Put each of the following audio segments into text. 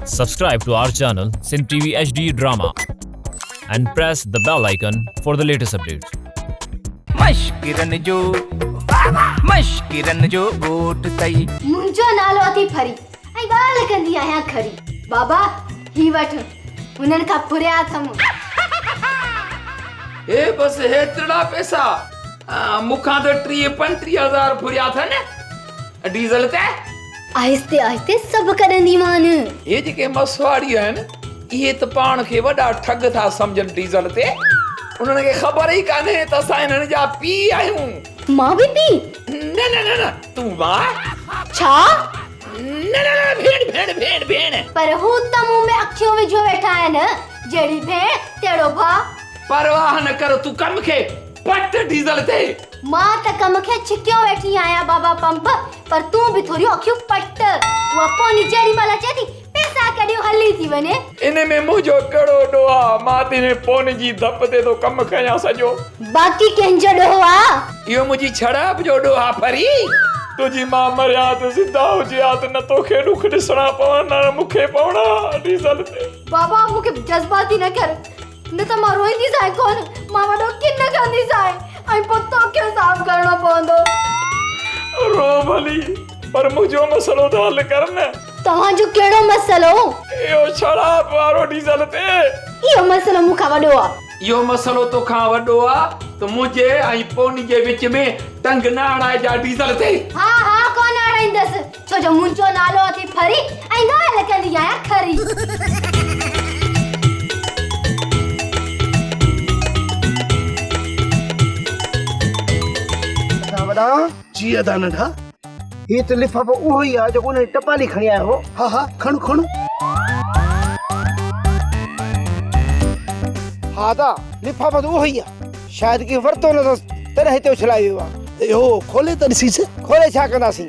Subscribe to our channel Sindh TV HD Drama and press the bell icon for the latest updates. مشڪرن جو مشڪرن جو ڳوٺ اٿئي. منهنجو نالو اٿئي ڦري ۽ ڳالهه ڪندي آهيان کري. بابا هي وٺ هنن کان ڦريا اٿم. هي بس هيترڙا پئسا مون کان ته ٽيهه پنٽيهه هزار ڦريا اٿن ڊيزل تي. آهستي آهستي سڀ ڪڍنديمان. هي جيڪي مسواڙي آهن اهي ته پاڻ کي وڏا ٺڳ ٿا سمجهن ڊيزل تي. انهن کي خبر ئي ڪانهي ته اسان انهن جا پيء آهيون. مان به پيء؟ نه نه نه نه تون ماء. ڇا؟ نه نه نه ڀيڻ ڀيڻ ڀيڻ ڀيڻ. پر هو ته مون ۾ اکيون وجهيو ويٺا آهن. جهڙي ڀيڻ تهڙو ڀاء. پرواهه نه ڪر تون ڪم کي پٽ ڊيزل تي. مان ته ڪم کي ڇڪيو ويٺي آهيان بابا پمپ، پر تون به ٿوريون اکيون پٽ. اها پوني جيڏي مهل اچي ٿي پئسا ڪڍيو هلي ٿي وڃي. ان ۾ منهنجو ڪهڙو ڏوهه آ، مان ته انهي پوني جي ڌپ تي ٿو ڪم کڻيان سڄو. باقي ڪنهن جو ڏوهه آ؟ اهو منهنجي ڇڙائپ جو ڏوهه آ ڦري. تنهنجي مان مري ها ته زنده هجي ها ته نه توکي ڏک ڏسڻا پون ها نه مون کي پوڻا ها ڊيزل تي. بابا مون کي جذباتي نه ڪر. نه ته مان روئينديسانء ڪونه، مان وڏو ڪن کنديسانء ۽ پوء توکي صاف ڪرڻو پوندو. رو ڀلي، پر منهنجو مسئلو ته حل ڪر نه. توهان جو ڪهڙو مسئلو؟ اهو شراب وارو ڊيزل تي. اهو مسئلو مون کان وڏو آ. اهو مسئلو توکان وڏو آ ته منهنجي ۽ پوني جي وچ ۾ ٽنگ نه اڙائجا ڊيزل تي. ها ها ڪونه اڙائيندس، ڇو جو منهنجو نالو اٿئي ڦري ۽ ڳالهه ڪندي آهيان کري. ادا وڏا. جي ادا ننڍا. هي ته لفافو اهو ئي آهي جيڪو انهي ٽپالي کڻي آيو هو. ها ها کڻ کڻ. ها ادا لفافو ته اهو ئي آهي. شايد ڪنهن ورتو نه اٿس تڏهن هتي اڇلائي ويو آهي. اهو کولي ته ڏسيس. کولي ڇا ڪنداسين؟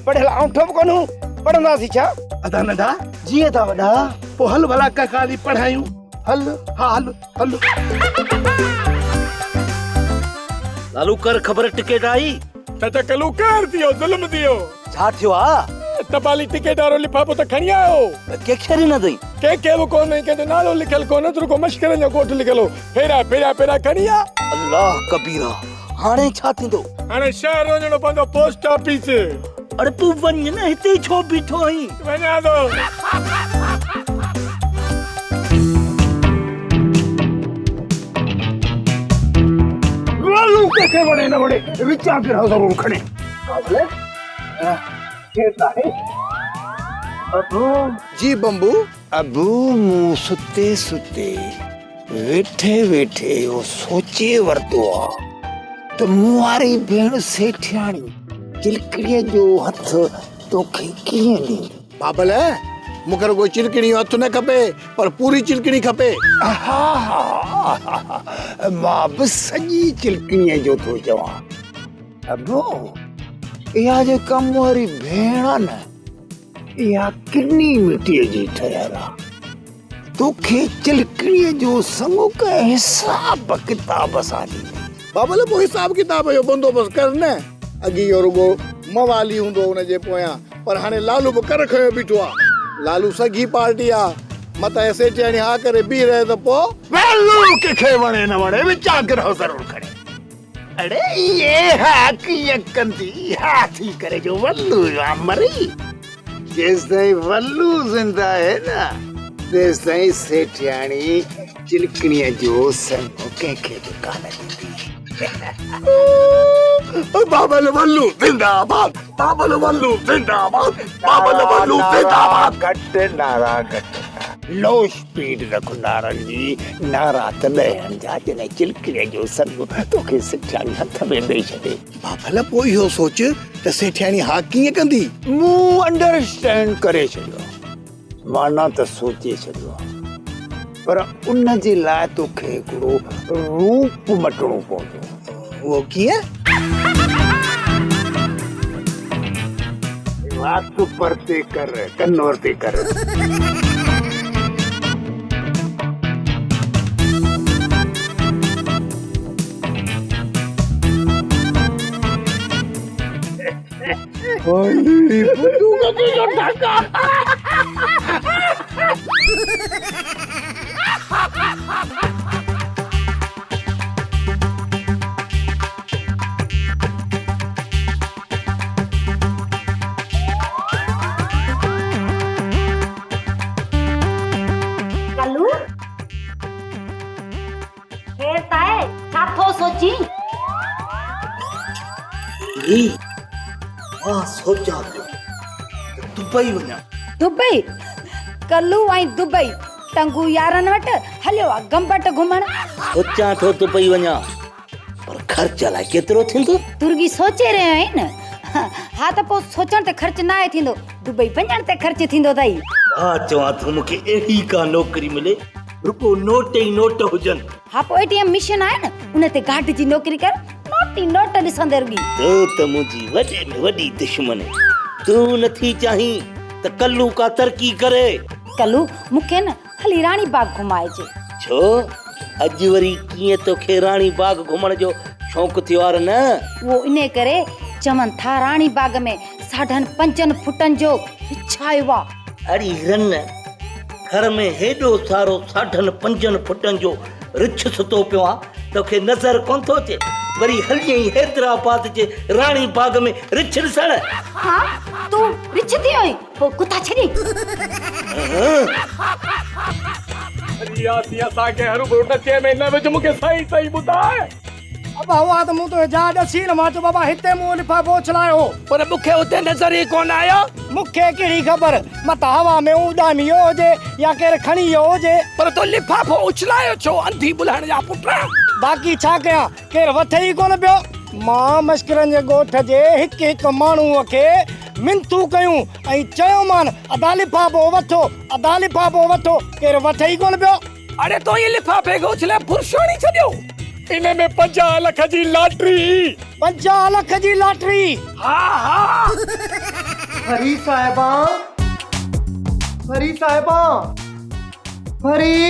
پڙهيل آئونٺو به ڪونه هون، پڙهنداسين ڇا؟ ادا ننڍا. جي ادا وڏا. پوء هل ڀلا ڪنهن کان هلي پڙهايون. هل ها هل هل. لالو ڪر خبر ٽڪيٽ آئي؟ چاچا ڪلو قهر ٿي ويو ظلم ٿي ويو. ڇا ٿيو آ؟ ٽپالي ٽڪيٽ وارو لفافو ته کڻي آيو. ڪنهن کي ڏنو اٿئي؟ ڪنهن کي به ڪونه ۽ ڪنهن جو نالو لکيل ڪونه ته رڳو مشڪرن جو ڳوٺ لکيل هو. ڦيرا ڦيرا ڦيرا کڻي آ. الله ڪبيرا هاڻي ڇا ٿيندو؟ هاڻي شهر وڃڻو پوندو پوسٽ آفيس. اڙي تون وڃ نه هتي ئي ڇو بيٺو آهين؟ وڃان ٿو. لالو ڪنهن کي وڻي نه وڻي وچان گرهه ضرور کڻي. ڪير آهي؟ ابو. جي بمبو. ابو مون ستي ستي ويٺي ويٺي اهو سوچي ورتو آ ته مون واري ڀيڻ سيٺياڻي چلڪڙيء جو هٿ توکي ڪيئن ڏيندي. بابل، مون کي رڳو چلڪڙيء جو هٿ نه کپي پر پوري چلڪڙي کپي. ها ها مان به سڄي چلڪڙيء جو ٿو چوان. ابو، اها جيڪا مون واري ڀيڻ آ نه، اها ڪني مٽيء جي ٺهيل آ. توکي چلڪڻيء جو سڱ ڪنهن حساب ڪتاب سان ڏيندي. بابل، پوء حساب ڪتاب جو بندوبست ڪر نه. اڳي اهو رڳو موالي هوندو هو ان جي پويان، پر هاڻي لالو به ڪر کنيو بيٺو آ. لالو سگهي پارٽي آ. متان هي سيٺياڻي ها ڪري بيهي رهي ته پوء؟ لالو ڪنهن کي وڻي نه وڻي، وچان گرهه ضرور کڻي. اڙي اها ڪيئن ڪندي ها ٿي ڪري جو ولو آ مري. جيستائين ولو زنده آهي نه تيستائين سيٺياڻي چلڪڻيء جو سڱ ڪنهن کي به ڪانه ڏيندي. بابل ولو زنده آباد بابل ولو زنده آباد بابل ولو زنده آباد. گهٽ نعرا گهٽ لو اسپيڊ رک نعرن جي، نعرا تڏهن هڻجا جڏهن چلڪڙيء جو سڱ توکي سيٺياڻي هٿ ۾ ڏئي ڇڏي. بابل پوء اهو سوچ ته سيٺياڻي ها ڪيئن ڪندي؟ مون انڊراسٽينڊ ڪري ڇڏيو آهي، معنيٰ ته سوچي ڇڏيو آهي، پر ان جي لاء توکي هڪڙو روپ مٽڻو پوندو. اهو ڪيئن؟ وات پرتي ڪر، ڪن ورتي ڪر. چلڪڻي، مان سوچان پيو ته دبئي وڃان. دبئي؟ ڪلو ۽ دبئي، ٽنگو يارن وٽ هليو آ گمبٽ گهمڻ. سوچان ٿو دبئي وڃان، پر خرچ الائي ڪيترو ٿيندو؟ تون رڳي سوچي رهيو آهين نه؟ ها ته پوء سوچڻ تي خرچ ناهي ٿيندو، دبئي وڃڻ تي خرچ ٿيندو اٿئي. مان چوان ٿو مون کي اهڙي ڪا نوڪري ملي، رڳو نوٽ ئي نوٽ هجن. ها پوء اي ٽي ايم مشين آهي نه، ان تي گارڊ جي نوڪري ڪر، نوٽ ئي نوٽ ڏسندين رڳي. تون ته منهنجي وڏي ۾ وڏي دشمن آهين. تون نٿي چاهين ته ڪلو ڪا ترقي ڪري. ڪلو، مون کي نه هلي راڻي باغ گهمائج. ڇو؟ اڄ وري ڪيئن توکي راڻي باغ گهمڻ جو شوق ٿيو آ نه؟ اهو انهي ڪري چون ٿا راڻي باغ ۾ ساڍن پنجن فٽن جو رڇ آيو آ. اڙي رن، گهر ۾ هيڏو سارو ساڍن پنجن فٽن جو رڇ ستو پيو آ، توکي نظر ڪونه ٿو اچي؟ وري هلي آئين حيدرآباد جي راڻي باغ ۾ رڇ ڏسڻ؟ ها، تون رڇ ٿي آئين، پوء ڪتا ڇڏي. اڙي آسي اسان کي هروڀرو ٽچي ۾ نه وجهه، مون کي صحيح صحيح ٻڌاء. ابا اها ته مون توکي جاء ڏسي نه، مان چيو بابا هتي مون لفافو اڇلايو هو. پر مون کي اتي نظر ئي ڪونه آيو. مون کي ڪهڙي خبر، متان هوا ۾ اڏامي ويو هجي يا ڪير کڻي ويو هجي. پر تو لفافو اڇلايو ڇو، انڌي ٻلهڻ جا پٽ؟ باقي ڇا ڪيان، ڪير وٺي ئي ڪونه پيو. مان مشڪرن جي ڳوٺ جي هڪ هڪ ماڻهوء کي منٿون ڪيون ۽ چيومان، ادا لفافو وٺو، ادا لفافو وٺو، ڪير وٺي ئي ڪونه پيو. اڙي تو ائين لفافي کي اڇلائي برش هڻي ڇڏيو. ان ۾ 50 لک جي لاٽري هئي. 50 لک جي لاٽري؟ ها ها. فري صاحبان، فري صاحبان، فري.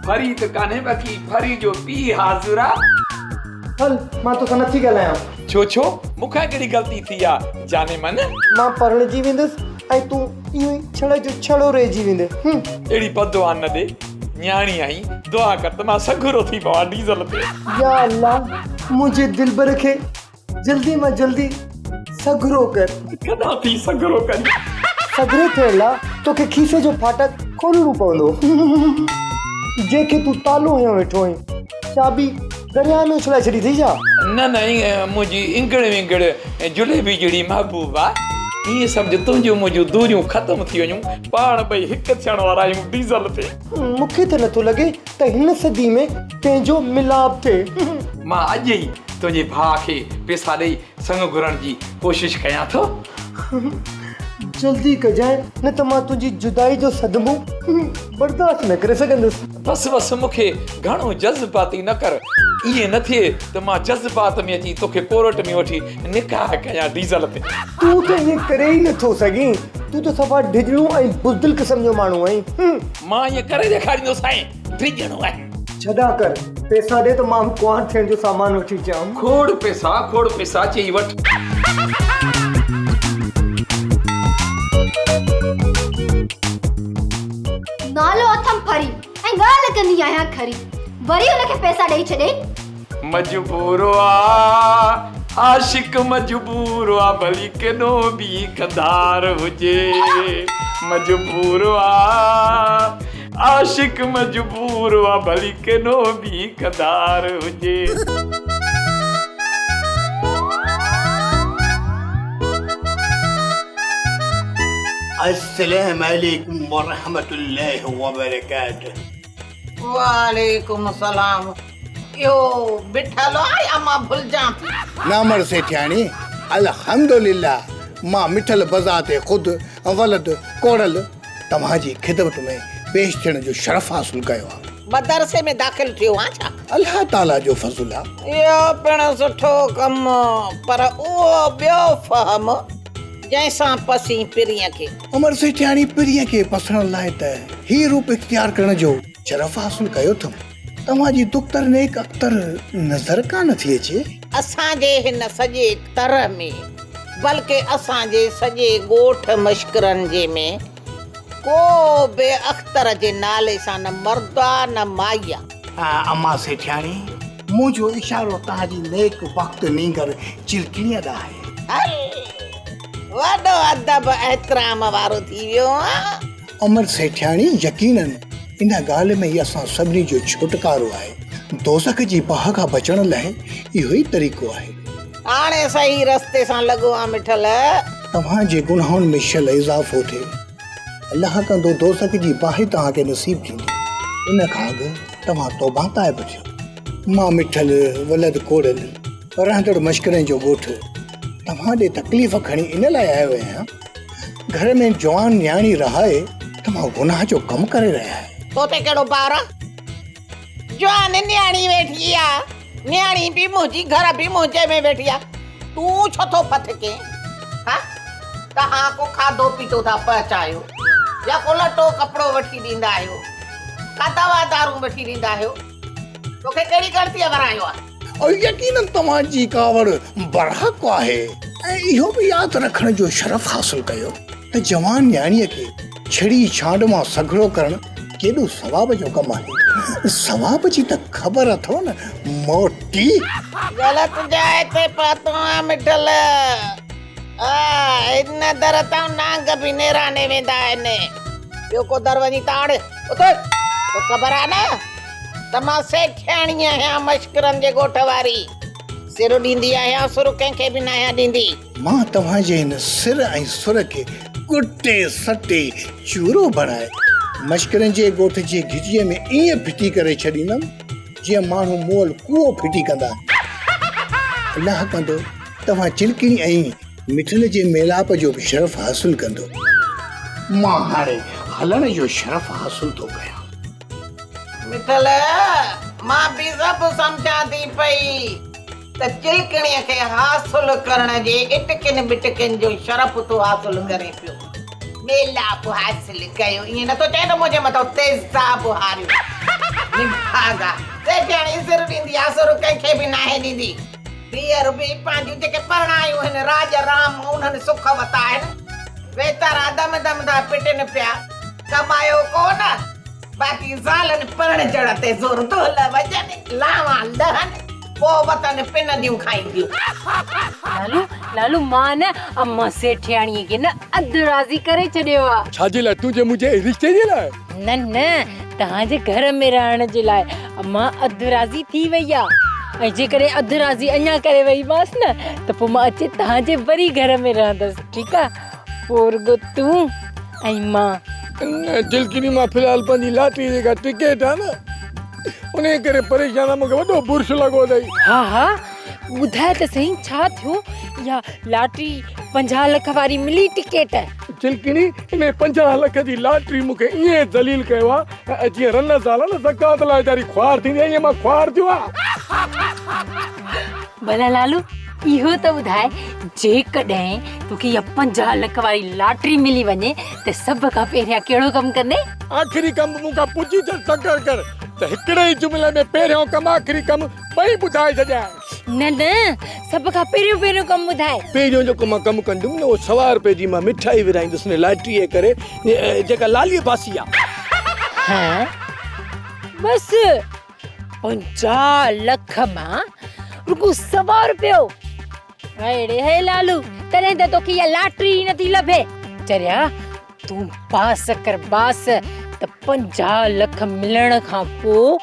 فري ته ڪانهي باقي فري جو پيء حاضر آ. هل مان توسان نٿي ڳالهايان. ڇو ڇو مون کان ڪهڙي غلطي ٿي آ جاني من. مان پرڻجي ويندس ۽ تون اهو ئي ڇڙ جو ڇڙو رهجي ويندين. هم. اهڙي بددعا نه ڏي نياڻي آهين دعا ڪر ته مان سگهرو ٿي پوان ڊيزل تي. يا الله منهنجي دلبر کي جلدي مان جلدي سگهرو ڪر. ڪڏهن ٿي سگهرو ڪرين. سگهري ٿيڻ لا توکي کيسي جو ڦاٽڪ کولڻو پوندو. جنهن کي تون تالو هنيو ويٺو آهين. چاٻي درياء ۾ اڇلائي ڇڏي اٿئي ڇا؟ نه نه منهنجي انگڙ ونگڙ جليبي جهڙي محبوبا ائين سمجهه تنهنجون منهنجون دوريون ختم ٿي ويون پاڻ ٻئي هڪ ٿيڻ وارا آهيون ڊيزل تي. مون کي ته نٿو لڳي ته هن صدي ۾ ڪنهن جو ملاپ ٿئي. مان اڄ ئي تنهنجي ڀاء کي پيسا ڏئي سڱ گهرڻ جي ڪوشش ڪيان ٿو. جلدي ڪجانء نه ته مان تنهنجي جدائي جو صدمو برداشت نه ڪري سگهندس. بس بس مون کي گهڻو جذباتي نه ڪر. ائين نه ٿئي ته مان جذبات ۾ اچي توکي ڪورٽ ۾ وٺي نڪاح ڪيان ڊيزل تي. تون ته ائين ڪري ئي نه ٿو سگهين. تون ته صفا ڊڄڻو ۽ بزدل قسم جو ماڻهو آهين. مان ائين ڪري ڏيکاريندوسانء. ڊڄڻو آهين. ڇڏا ڪر، پئسا ڏي ته مان به ڪنوار ٿيڻ جو سامان وٺي اچان. کوڙ پئسا، کوڙ پئسا چئي وٺ. نالو اٿم ڦري ۽ ڳالهه ڪندي آهيان کري. وري ان کي پئسا ڏئي ڇڏيئي. مجبور آ عاشق مجبور آ ڀلي ڪيڏو به ڪڌار هجي مجبور آ عاشق مجبور آ ڀلي ڪيڏو به ڪڌار هجي. السلام عليڪم ورحمة الله وبرڪاته. وعليڪم السلام. اهو مٺل آ يا مان ڀلجان ٿي؟ نه امڙ سيٺياڻي، الحمدلله مان مٺل بذات خود ولد ڪوڙل توهان جي خدمت ۾ پيش ٿيڻ جو شرف حاصل ڪيو آ. مدرسي ۾ داخل ٿيو آن ڇا؟ الله تعاليٰ جو فضل آ. اهو پڻ سٺو ڪم، پر اهو ٻيو فهم جنهن سان پسين پرينء کي. عمر سيٺياڻي پرينء کي پسڻ لاء ته هي روپ اختيار ڪرڻ جو شرف حاصل ڪيو اٿم. توهان جي دختر نيڪ اختر نظر ڪانه ٿي اچي. اسان جي هن سڄي تر ۾، بلڪه اسان جي سڄي ڳوٺ مشڪرن جي ۾ ڪو به اختر جي نالي سان نه مرد آ نه مائي آ. امان سيٺياڻي، منهنجو اشارو توهان جي نيڪ بخت نينگر چلڪڻيء ڏانهن آهي. هل، وڏو ادب احترام وارو ٿي ويو آن. امر سيٺياڻي، يقينن ان ڳالهه ۾ ئي اسان سڀني جو ڇوٽڪارو آهي. دوزخ جي باهه کان بچڻ لاء اهو ئي طريقو آهي. هاڻي صحيح رستي سان لڳو آن مٺل. توهان جي گناهن ۾ شل اضافو ٿئي. الله ڪندو دوزخ جي باهه توهان کي نصيب ٿيندي. ان کان اڳ توهان توبه تائب ٿيو. مان مٺل ولد ڪوڙل رهندڙ مشڪرين جو ڳوٺ توهان ڏي تڪليف کڻي ان لاء آيو آهيان. گهر ۾ جوان نياڻي رهائي توهان گناهه جو ڪم ڪري رهيا آهيو. تو تي ڪهڙو بار آ؟ جوان نياڻي ويٺي آ، نياڻي به منهنجي گهر به منهنجي ۾ ويٺي آ، تون ڇو ٿو ڦٿڪين؟ ها؟ توهان ڪو کاڌو پيتو ٿا پهچايو يا ڪو لٽو ڪپڙو وٺي ڏيندا آهيو، ڪا دوا دارون وٺي ڏيندا آهيو؟ توکي ڪهڙي ڳڻتيء ورايو آ؟ او يقينن توهان جي ڪاوڙ برحق آهي ۽ اهو به ياد رکڻ جو شرف حاصل ڪيو ته جوان نياڻيء کي ڇڙي ڇانڊ مان سگهڙو ڪرڻ ڪيڏو ثواب جو ڪم آهي. ثواب جي ته خبر اٿو نه موٽي. غلط جاء تي پهتو آهيان مٺل. آء هن در تان نانگ به نيراني ويندا آهن. ٻيو ڪو در وڃي تاڙ. اٿ. تو خبر آهي نه ته مان سيٺياڻي آهيان مشڪرن جي ڳوٺ واري. سر ڏيندي آهيان سر ڪنهن کي به ناهيان ڏيندي. مان توهان جي هن سر ۽ سر کي ڪٽي سٽي چورو بڻائي مشڪرن جي ڳوٺ جي گهٽيء ۾ ائين ڦٽي ڪري ڇڏيندم جيئن ماڻهو مئل ڪوئو ڦٽي ڪندا آهن. الله ڪندو توهان چلڪڻي ۽ مٺل جي ميلاپ جو به شرف حاصل ڪندو. مان هاڻي هلڻ جو شرف حاصل ٿو ڪيان. مٺل، مان به سڀ سمجهان ٿي پئي. ته چلڪڻيء کي حاصل ڪرڻ جي اٽڪن ٻٽڪن جو شرف ٿو حاصل ڪرين پيو. ميلاپ حاصل ڪيو ائين نٿو چئين ته منهنجي مٿان تيزاب هاريو. نڀاڳا، سيٺياڻي سر ڏيندي آ، سر ڪنهن کي به ناهي ڏيندي. ڌيئر به پنهنجون جيڪي پرڻايون هن راڄ رام انهن سک وتا آهن. ويتارا دم دم ٿا پٽن پيا. ڪمايو ڪو نه. باقي زالن پرڻجڻ تي زور دهل وڄن، لاوان لهن، پوء وطن پننديون کائينديون. لالو، لالو مان نه امان سيٺياڻيء کي نه اڌ راضي ڪري ڇڏيو آ. ڇا جي لاء؟ تنهنجي منهنجي رشتي جي لاء؟ نه نه، توهان جي گهر ۾ رهڻ جي لاء. امان اڌ راضي ٿي وئي آ ۽ جيڪڏهن اڌ راضي اڃا ڪري وئي مانس نه ته پوء مان اچي توهان جي وري گهر ۾ رهندس، ٺيڪ آ؟ پوء رڳو تون ۽ مان. نه چلڪني مان في الحال پنهنجي لاٽري جيڪا ٽڪيٽ آ نه انهي ڪري پريشان آ مونکي وڏو برش لڳو اٿئي. ها ها ٻڌاء ته سهي ڇا ٿيو اها لاٽري 50 لک واري ملي ٽڪيٽ. چلڪني انهي 50 لک جي لاٽري مونکي ائين ذليل ڪيو آ جيئن رن زال نه زڪوات لاء ويچاري خوار ٿيندي آ ائين مان خوار ٿيو آ. ڀلا لالو اهو ته ٻڌاء جيڪڏهن توکي اها 50 لک واري لاٽري ملي وڃي ته سڀ کان پهريان ڪهڙو ڪم ڪندين؟ آخري ڪم به مون کان پڇي ڇڏ تڪڙ ڪر ته هڪڙي ئي جملي ۾ پهريون ڪم آخري ڪم ٻئي ٻڌائي ڇڏيان. نه نه سڀ کان پهريون پهريون ڪم ٻڌاء. پهريون جيڪو مان ڪم ڪندم نه اهو سوا رپئي جي مان مٺائي ورهائيندس ان لاٽريء جي ڪري جيڪا لاليء ڦاسي آ. ها بس 50 لک مان رڳو سوا رپيو. اڙي هي لالو تڏهن ته توکي اها لاٽري ئي نٿي لڀي. چريا تون باس ڪر باس ته 50 لک ملڻ کان پوء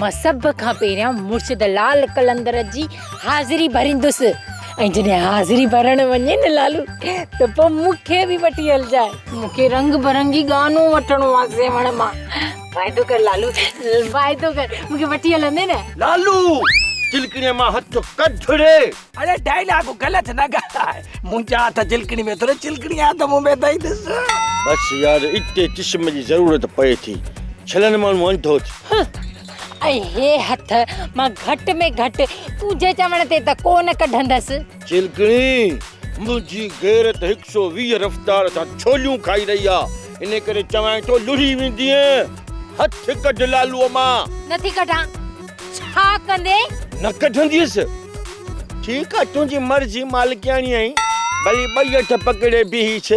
مان سڀ کان پهريان مرشد لال قلندر جي حاضري ڀريندس ۽ جڏهن حاضري ڀرڻ وڃين نه لالو ته پوء مون کي به وٺي هلجانء. مون کي رنگ برنگي ڳانو وٺڻو آ سيوهڻ مان. واعدو ڪر لالو واعدو ڪر مون کي وٺي هلندين نه. لالو چلڪڻيء مان هٿ ڪڍ ري. اڙي ڊائلاگ غلط نه ڳالهاء منهنجا هٿ چلڪڻي ۾ ٿوري چلڪڻي هٿ مون ۾ اٿئي ڏس. بس يار اتي چشم جي ضرورت پئي ٿي ڇلن ماڻهو انڌو ٿي. ۽ هي هٿ مان گهٽ ۾ گهٽ تنهنجي چوڻ تي ته ڪو نه ڪڍندس. چلڪڻي منهنجي غيرت هڪ سو 20 رفتار سان ڇوليون کائي رهي آ انهي ڪري چوانء ٿو لڙهي ويندينء. هٿ ڪڍ لالوء مان. نه ٿي ڪڍان. ڇا ڪندين؟ نه ڪڍنديس. ٺيڪ آ تنهنجي مرضي مالڪياڻي آهين. ڀلي ٻئي هٿ پڪڙي بيهيس.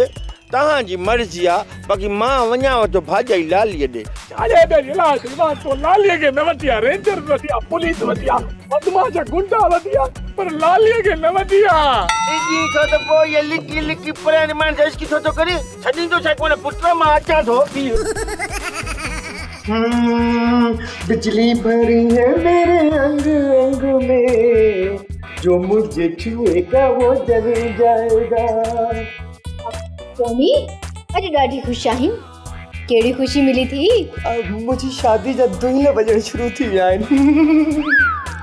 توهان جي مرضي آ باقي مان وڃانو ٿو ڀاڄائي لاليء ڏي. اڙي ٻيلي لاء ٿي مان تو لاليء کي نه وٺي آ رينجرز وٺي آ پوليس وٺي آ بدمعاش گنڊا وٺي آ پر لاليء کي نه وٺي آ. ڏجين ڇو ته پوء اها لڪي لڪي پريان ماڻهن سان عشق ڇو ٿو ڪرين؟ ڇڏيندو ڇا ڪونه پٽ مان اچان ٿو. بجلي ڀري هي ميري انگ انگ ۾ جو مجهي ڇوئي گا وو جل جائي گا. ٽوني اڄ ڏاڍي خوش آهين ڪهڙي خوشي ملي ٿي؟ منهنجي شادي جا دهل وڄڻ شروع ٿي ويا آهن.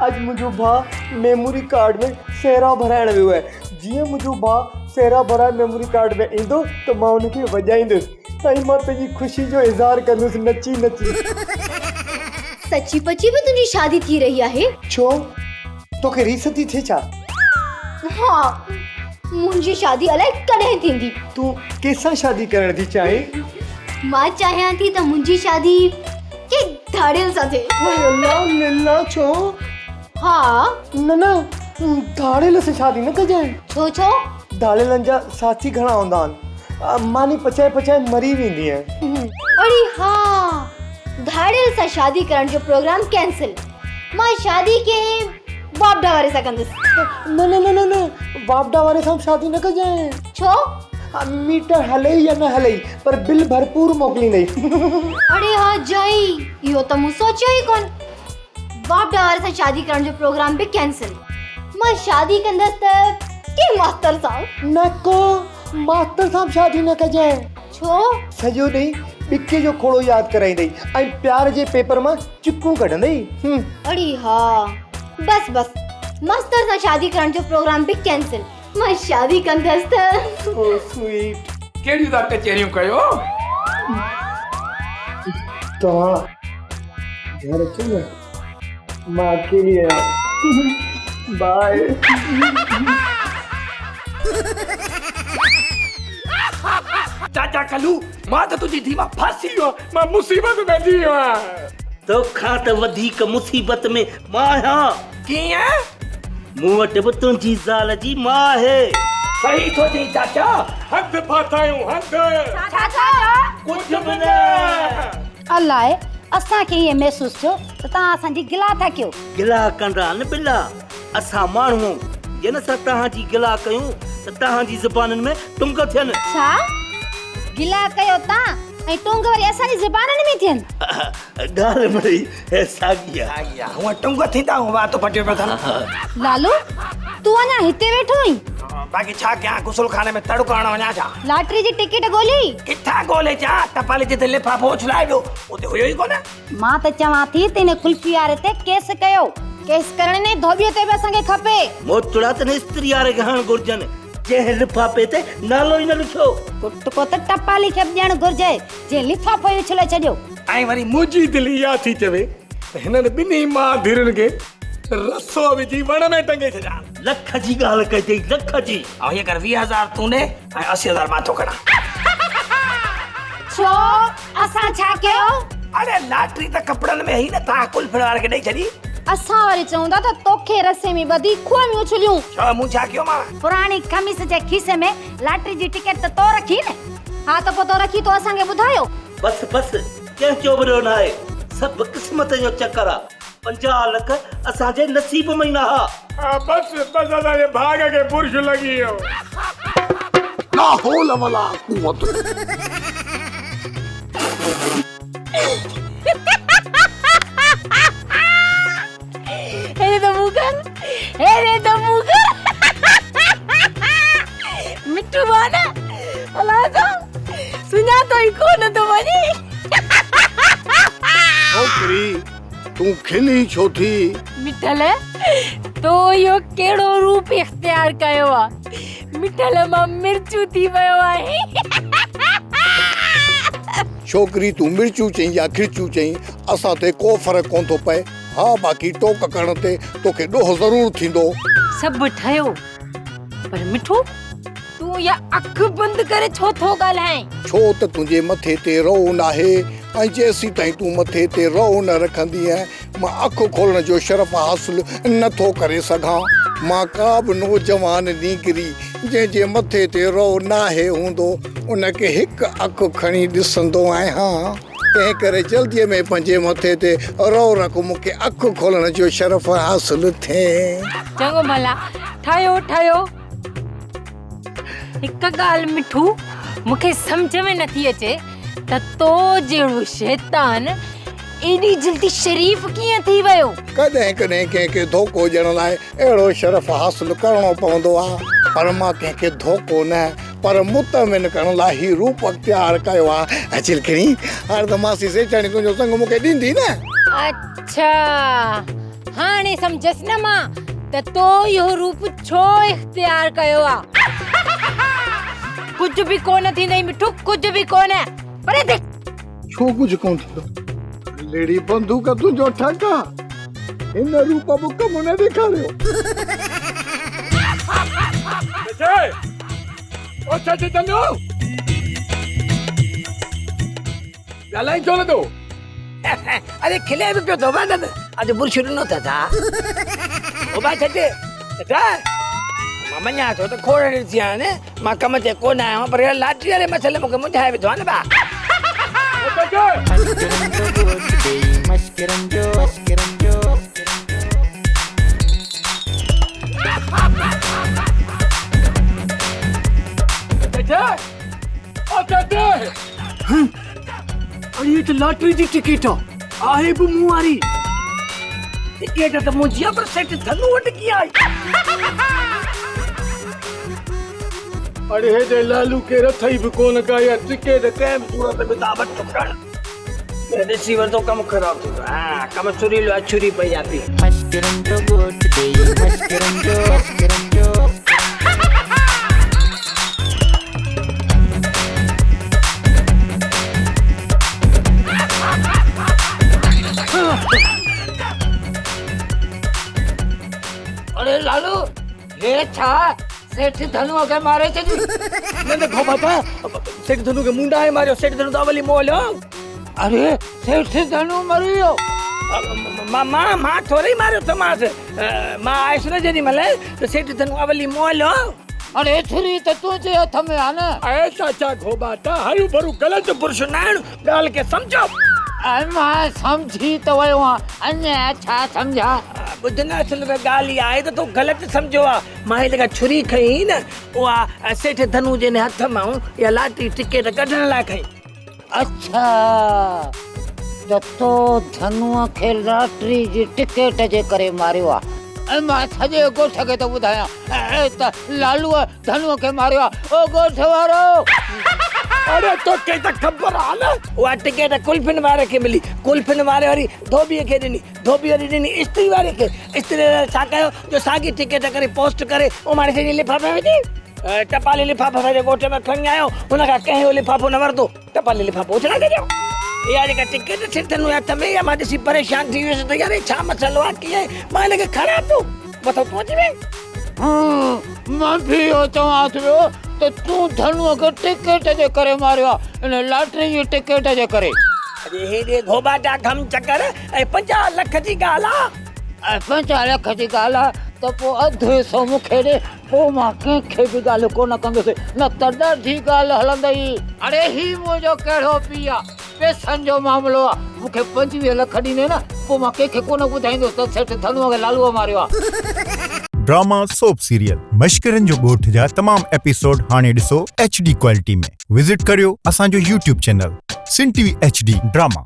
اڄ منهنجو ڀاء ميموري ڪارڊ ۾ سهرا ڀرائڻ ويو آهي. جيئن منهنجو ڀاء سهرا ڀرائي ميموري ڪارڊ ۾ ايندو ته مان ان کي وڄائيندس. ۽ مان پنهنجي خوشي جو اظهار ڪندس نچي نچي. سچي پچي به تنهنجي شادي ٿي رهي آهي؟ ڇو؟ توکي ريس ٿي ٿئي ڇا؟ ها، منهنجي شادي الائي ڪڏهن ٿيندي. تون ڪنهن سان شادي ڪرڻ ٿي چاهين؟ مان چاهيان ٿي ته منهنجي شادي ڪنهن ڌاڙيل سان ٿئي. وئي الله لله ڇو؟ ها. نه نه ڌاڙيل سان شادي نه ڪجانء. ڇو ڇو؟ ڌاڙيلن جا ساٿي گهڻا هوندا آهن. ماني پچائي پچائي مري ويندينء. اڙي ها ڌاڙيل سان شادي ڪرڻ جو پروگرام ڪينسل. مان شادي ڪنهن واپڊا واري سان ڪندس. نه نه نه نه نه واپڊا واري سان به شادي نه ڪجانء. ڇو؟ ميٽر هلئي يا نه هلئي پر بل ڀرپور موڪليندئي. اڙي ها جائي اهو ته مون سوچيو ئي ڪونه. واپڊا واري سان شادي ڪرڻ جو پروگرام به ڪينسل. مان شادي ڪندس ته ڪنهن ماستر سان. نه ڪو ماستر سان به شادي نه ڪجانء. ڇو؟ سڄو ڏينهن ٻڪي جو کوڙو ياد ڪرائيندئي ۽ پيار جي پيپر مان چڪون ڪڍندئي. اڙي ها بس بس ماستر سان شادي ڪرڻ جو پروگرام به ڪينسل. مان شادي ڪندس ته. سو سوئيٽ. ڪهڙيون ٿا ڪچهريون ڪيو؟ توهان گهر اچو نه مان اڪيلي آهيان باء. چاچا ڪلو مان ته تنهنجي ڌيء مان ڦاسي ويو آهيان مان مصيبت ۾ پئجي ويو آهيان. توکان ته وڌيڪ مصيبت ۾ مان آهيان. ڪيئن؟ مون وٽ به تنهنجي زال جي ماء آهي. صحيح ٿو چئين چاچا، هنڌ ڦاٿا آهيون هنڌ. ڇا ڇا؟ ڪجهه به نه. الائي اسان کي ائين محسوس ٿيو ته توهان اسان جي گلا ٿا ڪيو. گلا ڪندا آهن ٻلا. اسان ماڻهو جن سان توهان جي گلا ڪيون ته توهان جي زبانن ۾ ٽنگ ٿين. ڇا؟ گلا ڪيو تان ۽ ٽنگ وري اسان جي زبانن ۾ ٿين. ڳالهه مڙئي ساڳي آ. ساڳي آ. هونء ٽنگ ٿيندا هونء وات پٽيو پيو اٿن. لالو تون اڃا هتي ويٺو آهين؟ باقي ڇا ڪيان غسل خاني ۾ تڙ ڪرڻ وڃان ڇا؟ لاٽري جي ٽڪيٽ ڳوليئي؟ ڪٿان ڳولي اچان؟ ٽپالي جتي لفافو اڇلائي ويو اتي هيو ئي ڪونه. مان ته چوان ٿي ته ان قلفي واري تي ڪيس ڪيو. ڪيس ڪرڻ نه ڌوٻيء تي به اسان کي کپي. موچڙا ته ان استري واري کي هڻڻ گهرجن جنهن لفافي تي نالو ئي نه لکيو. ڪٽڪو ته ٽپالي کي به ڏيڻ گهرجي جنهن لفافو ئي اڇلائي ڇڏيو. ۽ وري منهنجي دل اها ٿي چوي ته هنن ٻنهي ماء ڌيئرن کي رسو وجهي وڻ ۾ ٽنگي ڇڏيان. لک جي ڳالهه ڪئي اٿئي لک جي. ۽ هيئن ڪر 20 هزار تون ڏي ۽ 80 هزار مان ٿو کڻان. ڇو اسان ڇا ڪيو؟ اڙي لاٽري ته ڪپڙن ۾ هئي نه توهان قلفڻ واري کي ڏئي ڇڏي. اسان وري چئون ٿا ته توکي رسي ۾ ٻڌي کوهه ۾ اڇليون. ڇو مون ڇا ڪيو مان؟ پراڻي قميص جي کيسي ۾ لاٽري جي ٽڪيٽ ته تو رکي نه. ها ته پوء تو رکي تو اسان کي ٻڌايو. بس بس ڪنهن جو به ڏوهه ناهي سڀ قسمت جو چڪر آ 50 لک اسان جي نصيب ۾ ئي نه ها. بس بس اسان جي ڀاڳ کي برش لڳي ويو. لا حول ولا قوت. هيڏي ته منهن ڪر هيڏي ته منهن ڪر مٺو مان نه الا جو سڃاتو ئي ڪونه ٿو وڃي. ڇوڪري تون کلين ڇو ٿي؟ مٺل تو اهو ڪهڙو روپ اختيار ڪيو آ؟ مٺل مان مرچون ٿي ويو آهين. ڇوڪري تون مرچون چئين يا کرچون چئين اسان تي ڪو فرق ڪونه ٿو پئي. ها باقي ٽوڪ ڪرڻ تي توکي ڏوهه ضرور ٿيندو. سڀ ٺهيو پر مٺو تون اها اک بند ڪري ڇو ٿو ڳالهائين؟ ڇو ته تنهنجي مٿي تي رئو ناهي ۽ جيسيتائين تون مٿي تي رئو نه رکندينء مان اک کولڻ جو شرف حاصل نه ٿو ڪري سگهان. مان ڪا به نوجوان نينگري جنهن جي مٿي تي رئو ناهي هوندو ان کي هڪ اک کڻي ڏسندو آهيان. تنهن ڪري جلديء ۾ پنهنجي مٿي تي رئو رک مون کي اک کولڻ جو شرف حاصل ٿئي. چڱو ڀلا ٺهيو ٺهيو. هڪ ڳالهه مٺو مون کي سمجهه ۾ نٿي اچي ته تو جهڙو شيطان ايڏي جلدي شريف ڪيئن ٿي ويو؟ ڪڏهن ڪڏهن ڪنهن کي ڌوڪو ڏيڻ لاء اهڙو شرف حاصل ڪرڻو پوندو آ. پر مان ڪنهن کي ڌوڪو نه پر مطمئن ڪرڻ لاء هي روپ اختيار ڪيو آ. چلڪڻي، هاڻي ته ماسي سيٺياڻي تنهنجو سڱ مون کي ڏيندي نه؟ اڇا، هاڻي سمجهيس نه مان ته تو اهو روپ ڇو اختيار ڪيو آ. ڪجهه به ڪونه ٿيندئي مٺو، ڪجهه به ڪونه. پري ٿي. ڇو ڪجهه ڪونه ٿيندو؟ ليڙي بندوق تنهنجو ٺڪ آ. هن روپ به ڪم نه ڏيکاريو. چچي! او چچي چڱو! ڳالهائين ڇو نٿو؟ اري کلي به پيو ٿو وڃن. اڄ برش ڏنو اٿس ها. او ڀاء چچي! چچا! مان مڃان ٿو ته کوڙ ڏسي آهن. مان ڪم تي ڪونه آيو آهيان پر يار لاٽري واري مسئلي مون کي منجهائي وڌو آهي نه ڀاء. اڙي هي ته لاٽري جي ٽڪيٽ آ، آهي به مون واري. ٽڪيٽ ته منهنجي آ پر سيٺ ڌنو وٽ ڪيئن آئي؟ اڙي هيڏي لالو کي رٿئي به ڪونه ڪا اها ٽڪيٽ ڪنهن به صورت ۾ تان وٺ کڻ. مون ڏسي ورتو ڪم خراب ٿيندو. ها ڪم سريلو آ ڇري پئي آ پي. مشڪرن جو ڳوٺ ڏيئي مشڪرن جو مشڪرن جو. اڙي لالو هي ڇا سيٺ ڌنوء کي ماري ڇڏي. نه نه گهوٻاٽا سيٺ ڌنو کي مون ناهي ماريو سيٺ ڌنو ته اول ئي مئل هو. اري سيٺ ڌنو مري ويو. مان مان مان ٿوري ماريو اٿمانس مان آيس نه جيڏي مهل ته سيٺ ڌنو اول ئي مئل هو. اڙي ڇري ته تنهنجي هٿ ۾ آ نه. اي چاچا گهوٻاٽا هرو ڀرو غلط برش نه هڻ ڳالهه کي سمجهو. اي مان سمجهي ته ويو آهيان اڃا ڇا سمجهان. ٻڌ نه اصل ۾ ڳالهه اها آهي ته تو غلط سمجهيو آهي. مان هي جيڪا ڇري کنئي هئي نه اها سيٺ ڌنو جي هٿ مان اها لاٽري ٽڪيٽ ڪڍڻ لاء کنئي. اڇا ته تو ڌنوء کي لاٽري جي ٽڪيٽ جي ڪري ماريو آهي. ۽ مان سڄي ڳوٺ کي ٿو ٻڌايان ته لالوء ڌنوء کي ماريو آ او ڳوٺ وارو. اڙي توکي ته خبر آ نه. اها ٽڪيٽ ڪلفين واري کي ملي، ڪلفين واري وري ڌوٻيء کي ڏني، ڌوٻيء وري ڏني استري واري کي، استري واري ڇا ڪيو جو ساڳي ٽڪيٽ ڪري پوسٽ ڪري اماڻي سڄي لفافي ۾ وجهي ٽپالي لفافو سڄي ڳوٺ ۾ کڻي آيو، هن کان ڪنهن اهو لفافو نه ورتو، ٽپالي لفافو اڇلائي ڇڏيو. اها جيڪا ٽڪيٽ سر ڌنوء جي هٿ ۾ اها مان ڏسي پريشان ٿي ويس ته يار هي ڇا مسئلو آ ڪيئن مان هن کي کڻان ٿو مٿو تون اچي وئين. مان به اهو چوان ٿو پيو ته تون ڌنوء کي ٽڪيٽ جي ڪري ماريو آ، ان لاٽري جي ٽڪيٽ جي ڪري. اڙي هيڏي گهوٻاٽا گهم چڪر ۽ 50 لک جي ڳالهه آ. ۽ 50 لک جي ڳالهه آ ته پوء اڌ حصو مون کي ڏي، پوء مان ڪنهن کي به ڳالهه ڪونه ڪندس، نه ته ڏاڍي ڳالهه هلندئي. اڙي هي منهنجو ڪهڙو پيء آ، پئسن جو معاملو آ، مون کي 25 لک ڏيندين نه، پوء مان ڪنهن کي ڪونه ٻڌائيندس ته سيٺ ڌنوء کي لالوء ماريو آ. ڊراما سوپ سيريل مشڪرن جو ڳوٺ جا تمام ايپيسوڊ هاڻي ڏسو ايڇ ڊي ڪوالٽي ۾ وزٽ ڪريو اسان جو YouTube channel Sindh T V H D drama.